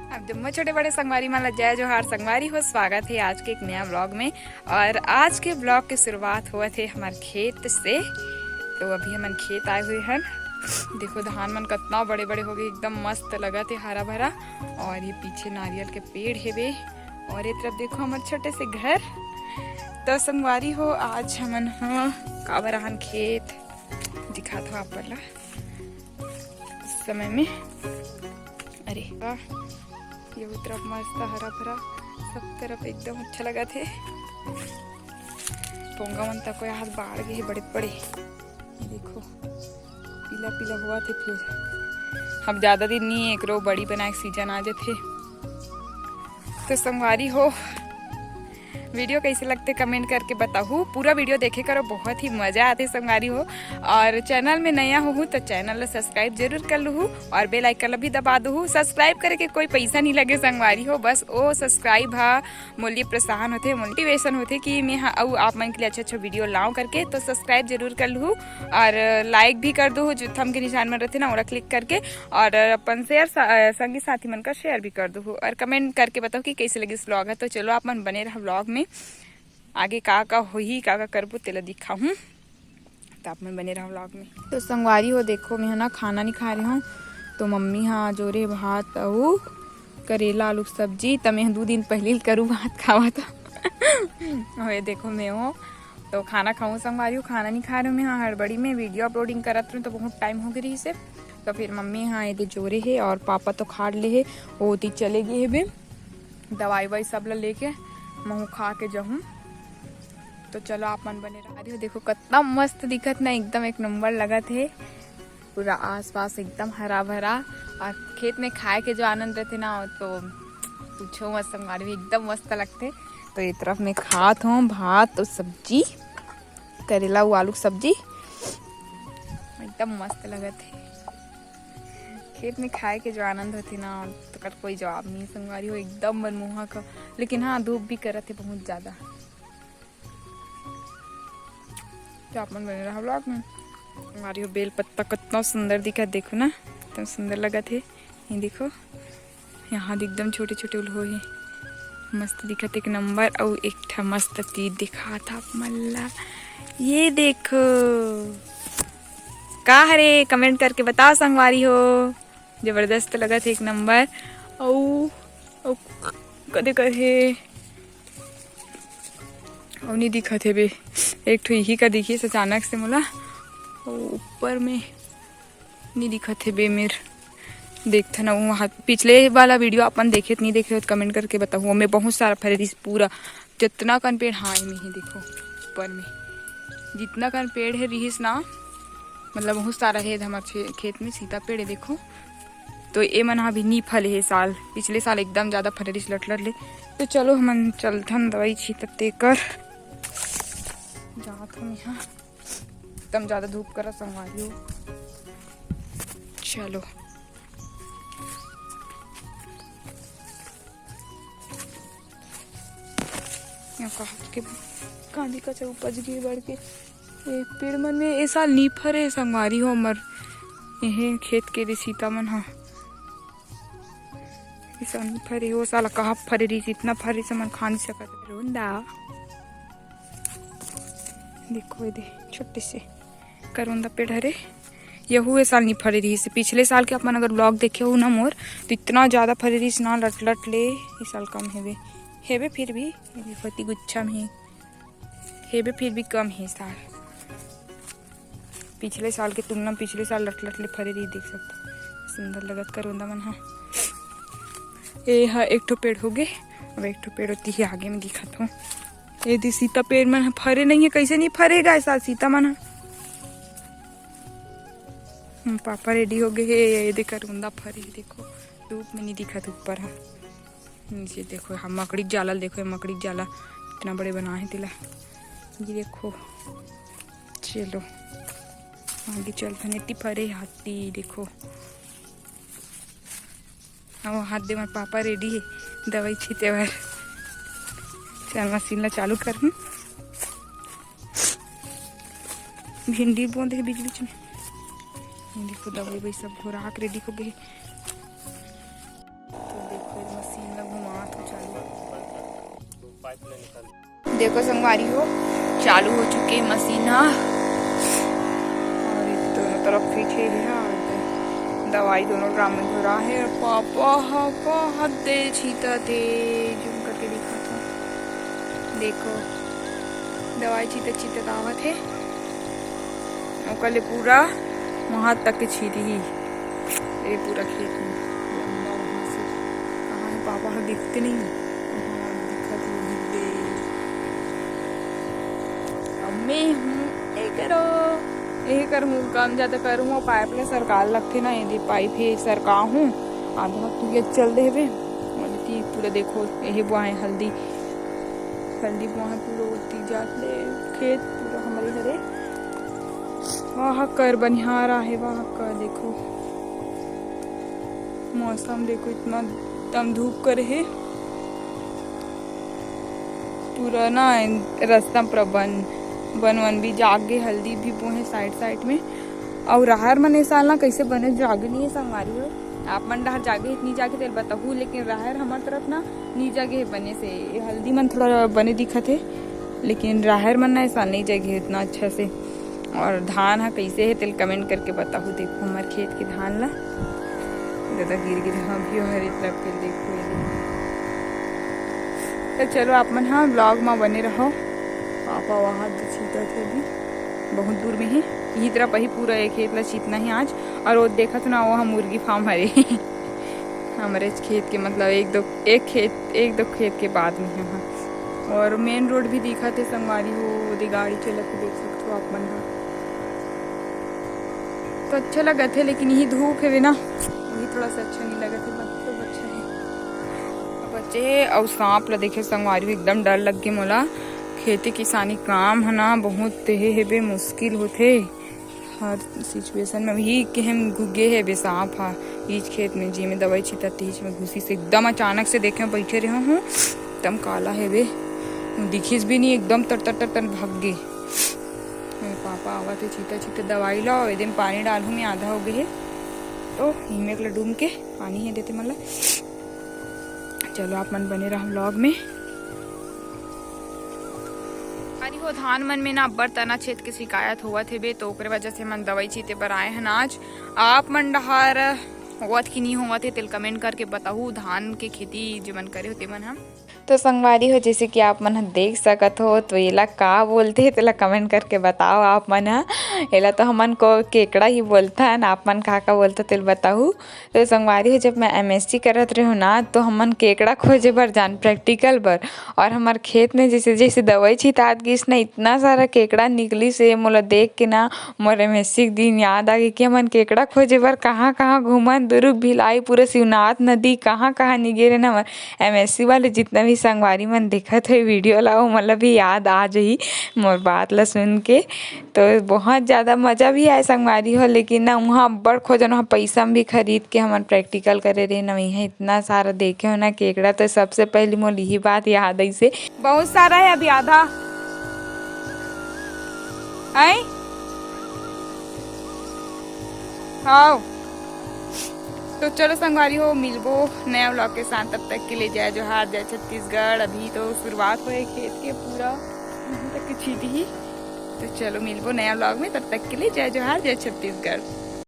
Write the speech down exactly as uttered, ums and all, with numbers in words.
अब जम्मो छोटे बड़े संगवारी मन ला जय जोहार। संगवारी हो, स्वागत हे आज के एक नया व्लॉग में। और आज के व्लॉग के शुरुआत होवत हे हमर खेत से। तो अभी हमन खेत आए हुए हन। देखो धान मन कतना बड़े बड़े हो गए, एकदम मस्त लगत हे, हरा भरा। और ये पीछे नारियल के पेड़ हेबे। और ये तरफ देखो हमर छोटे से घर। तो संगवारी हो, आज हमन ह काबर आहन खेत, दिखात हो आप मन ला। समय में। अरे वाह, ये तरफ मस्त हरा भरा, सब तरफ एकदम अच्छा लगत हे। पोंगा मन तक कोई हाथ बाढ़ गए हे बड़े बड़े। ये देखो, पीला पीला हुआ थे। फिर अब ज्यादा दिन नहीं, एकरो बड़ी बनाए के सीजन आ जाथे। तो संगवारी हो, वीडियो कैसे लगथे कमेंट करके बताहू। पूरा वीडियो देखे करो, बहुत ही मजा आथे संगवारी हो। और चैनल में नया होहू तो चैनल ला सब्सक्राइब जरूर कर लूहू और बेल आइकन ला भी दबा दूहू। सब्सक्राइब करे के कोई पैसा नहीं लगे संगवारी हो, बस ओ सब्सक्राइब हा मोर लिए प्रोत्साहन होथे, मोटिवेशन होथे कि मैं हा अउ आप मन के लिए अच्छा अच्छा वीडियो लाऊं करके। तो सब्सक्राइब जरूर कर लूहू और लाइक भी कर दूहू, जो थंब के निशान मन रहथे ना, ओला क्लिक करके। और अपन शेयर सा-, अ, संगी साथी मन का शेयर भी कर दूहू और कमेंट करके बताओ कि कैसे लगिस व्लॉग ह। तो चलो आप मन बने रहा व्लॉग में, आगे का का होही, का का करबो तेला दिखाहूँ। तो आप मन बने रहा व्लॉग में। तो संगवारी हो देखो, मैं ह ना खाना नहीं खा रही हूँ, तो मम्मी हा जोरे भात अउ करेला आलू के सब्जी, त मैं दू दिन पहले ही करू भात खावा था। ओए देखो मैं हो तो खाना खाऊं संगवारी हो, खाना नहीं खा रही हूँ मैं। हाँ, हड़बड़ी में वीडियो अपलोडिंग करत रही तो बहुत टाइम हो गई रही से। तो फिर मम्मी हाँ एदे जोरे हे और पापा तो खाड़ ले हे, वो ओती चले गए हे बे दवाई वाई सब ला लेके, महू खा के जहूँ। तो चलो आप मन बने रहा। अरे देखो कितना मस्त दिखत ना, एकदम एक नंबर लगत हे। पूरा आसपास एकदम हरा भरा और खेत में खाए के जो आनंद रहते ना, वो तो पूछो मत संगवारी, एकदम मस्त लगते। तो ये तरफ मैं खात हूँ भात और सब्जी, करेला अउ आलू के सब्जी, एकदम मस्त लगत हे। खेत में खाए के जो आनंद होथे ना, तेकर कोई जवाब नहीं संगवारी हो, एकदम मनमोहक। लेकिन हाँ, धूप भी करत हे बहुत ज्यादा। तो आप मन बने रहा व्लॉग में। संगवारी हो, बेल पत्ता कितना सुंदर दिखत, देखो ना, एकदम सुंदर लगत हे। ये देखो, यहाँ तो एकदम छोटे छोटे उल्हो हे, मस्त दिखत एक नंबर। अउ एक ठा मस्त चीज दिखात आप मन ला, ये देखो का हरे, कमेंट करके बताओ संगवारी हो। जबरदस्त लगत हे एक नंबर। अउ अउ कदे कर हे, अउ नहीं दिखत हे बे, एक ठो इही का दिखिस अचानक से मोला। अउ ऊपर में नहीं दिखत हे बे मेर। देखथन अउ वहाँ पिछले वाला वीडियो अपन देखे त नहीं देखे हो त कमेंट करके बताहू। ओमे बहुत सारा फरे रिहिस पूरा, जितना कन पेड़, हाँ एमे ही देखो ऊपर में जितना कन पेड़ हे रिहिस ना, मतलब बहुत सारा हे हमर छे-, खेत में सीता पेड़ हे देखो। तो ए मन ह अभी नी फले हे साल, पिछले साल एकदम ज्यादा फरे रिहिस लट लट ले। तो चलो हमन चलथन दवाई छींचत तेकर जात हूँ यहाँ। एकदम ज्यादा धूप करा संगवारी हो। चलो। यहाँ का के कांदी कचर उपज गे बढ़ के। ए पेड़ मन में ए साल नी फरे संगवारी हो हमर। एहे खेत के दे सीता मन ह। ए साल नी फरे, ओ साल कहाँ फरे रिहिस, इतना फरे रिहिस हमन खा नी सकत। रोंदा। देखो एदे छोटे से करोंदा पेड़ हरे, यहू ए साल नी फरे रिहिस। पिछले साल के अपन अगर व्लॉग देखे हो ना मोर, तो इतना ज्यादा फरे रिहिस ना लट लट ले। ए साल कम हेबे, हेबे फिर भी, ये देखो एती गुच्छा में हेबे, फिर भी कम हे साल। पिछले साल के तुलना में पिछले साल लट लट ले फरे रिहिस, देख सकत हो। सुंदर लगत करोंदा मन ह। ए ह एक ठो पेड़ हो गे, अब एक ठो पेड़ ओती ही आगे में दिखत हो। ए दे सीता पेड़ मन ह फरे नहीं है, कैसे नहीं फरे गा ए साल सीता मन ह। हम्म, पापा रेडी हो गए हे, ये दे करोंदा फरे हे, देखो धूप में नहीं दिखत ऊपर ह। नीचे देखो, हम मकड़ी के जाला ल देखो, ये मकड़ी के जाला इतना बड़े बना है तेला। ये देखो, चलो आगे चलथन। एती फरे हाथी देखो। अब हाथ दे, मोर पापा रेडी हे दवाई छींचे बर। चल मशीन ला चालू करहूँ। भिंडी बोंद हे बीच बीच में। देखो दवाई वही सब घोराक रेडी हो गए। तो देखो देखो संगवारी हो, चालू हो चुके मशीन ह। और ये दोनों तरफ फिट हे, हे, हाँ, दवाई दोनों ड्राम में भरा हे। और पापा ह, पापा ह दे छीता थे, जूम करके दिखाता हूँ। देखो, दवाई छीतत छीतत आवत हे, ओकर ले पूरा वहाँ तक के छीती ही। ये पूरा खेत में लंबा वहाँ से, कहाँ है पापा ह, दिखते नहीं। हाँ, दिखत होही दे। अब मैं हूँ एकरो, एकर हूँ काम ज्यादा करूँ, पाइप ले सरकार लगथे ना, यदि पाइप हे सरका हूँ, आधा तू ये चल देबे। और ती पूरा देखो, यही बुआए हल्दी, हल्दी बुआए पूरा ओती जात ले, खेत पूरा हमारे हरे। वाह कर बनिहार आहे, वाह कर देखो, मौसम देखो, इतना एकदम धूप करे हे। पूरा ना रस्ता पूरा बन, बन वन भी जाग गे, हल्दी भी बोहे साइड साइड में। और राहर मन ए साल ना कैसे बने जागे नहीं है संगवारी हो। आप मन डहर जागे हे कि नहीं जागे तेल बताहू, लेकिन राहर हमार तरफ ना नहीं जागे हे बने से। ये हल्दी मन थोड़ा बने दिखत हे, लेकिन राहर मन ना ए साल नहीं जागे हे इतना अच्छा से। और धान ह कैसे हे तेल कमेंट करके बताहू। देखो हमार खेत के धान ला, दादा गिर गिर, हाँ भी हर एक तरफ के देखो ये। तो चलो आप मन हाँ व्लॉग में बने रहो। पापा वहाँ छीतत हे अभी, बहुत दूर में हे। यही तरफ ही पूरा एक खेत ला छीतना है आज। और वो देखत हो ना, वो हम मुर्गी फार्म हरे। हमरे खेत के मतलब एक दो, एक खेत, एक दो खेत के बाद में है वहाँ। और मेन रोड भी दिखत हे संगवारी हो, ओदे गाड़ी चलत हे, देख सकत हो आप मन ह। तो अच्छा लगत हे, लेकिन यही धूप हे ना, वही थोड़ा सा अच्छा नहीं लगत हे, बाकी सब अच्छा हे। अब बच्चे हे, और सांप ला देखे संगवारी हो, एकदम डर लग गे मोला। खेती किसानी काम है ना, बहुत तेहे हेबे, मुश्किल होथे हर सिचुएशन में। वही के हम घुगे हेबे सांप हा, इच खेत में, जेमे दवाई छीता तीच में घुसी से एकदम अचानक से देखे बैठे रहे हूँ, एकदम काला हेबे, दिखिस भी नहीं, एकदम तर तर तर तर भाग गे। मेरे पापा आवत हे, छीता छीता दवाई लाओ, ए दिन पानी डालहूँ मैं, आधा हो गए हे, तो इमे एक डूम के पानी हे देते मतलब। चलो आप मन बने रहो व्लॉग में। अरे हो, धान मन में ना अब्बड़ तना छेद के शिकायत होवत हेबे, तो ओकरे वजह से मन दवाई छीते बर आए हन आज। आप मन डहार होवत कि नहीं होवत हे, तेल कमेंट करके बताहू। धान के खेती जे मन करे हो ते मन ह। तो संगवारी हो, जैसे कि आप मन ह देख सकत हो, तो एला का बोलथे, तेला कमेंट करके बताओ आप मन ह। एला तो हमन को केकड़ा ही बोलथन, आप मन का का बोलथो, तेल बताहू। तो संगवारी हो, जब मैं एमएससी करत रहूँ ना, तो हमन केकड़ा खोजे बर जान, प्रैक्टिकल बर, और हमर खेत में जैसे जैसे दवाई छितात गिस ना, इतना सारा केकड़ा निकलिस हे, मोला देख के ना मोर एमएससी के दिन याद आ गे कि हमन केकड़ा खोजे बर कहाँ कहाँ घूमन, दुरुग, भिलाई, पूरा शिवनाथ नदी, कहाँ कहाँ निगे रहे ना। हमर एमएससी वाले जितना भी संगवारी मन देखत हे वीडियो ला, वो मतलब भी याद आ जाही मोर बात ला सुन के। तो बहुत ज्यादा मजा भी आए संगवारी हो, लेकिन ना वहाँ अब्बड़ खोजन, वहाँ पैसा में भी खरीद के हमन प्रैक्टिकल करे रहे ना, वहाँ इतना सारा देखे हो ना केकड़ा। तो सबसे पहले मोर यही बात याद आई से, बहुत सारा है अभी आधा। आई? हाँ। तो चलो संगवारी हो, मिलबो नया व्लॉग के साथ। तब तक के लिए जय जोहार, जय छत्तीसगढ़। अभी तो शुरुआत होए खेत के, पूरा यहाँ तक के छीटी ही। तो चलो मिलबो नया व्लॉग में, तब तक के लिए जय जोहार, जय छत्तीसगढ़।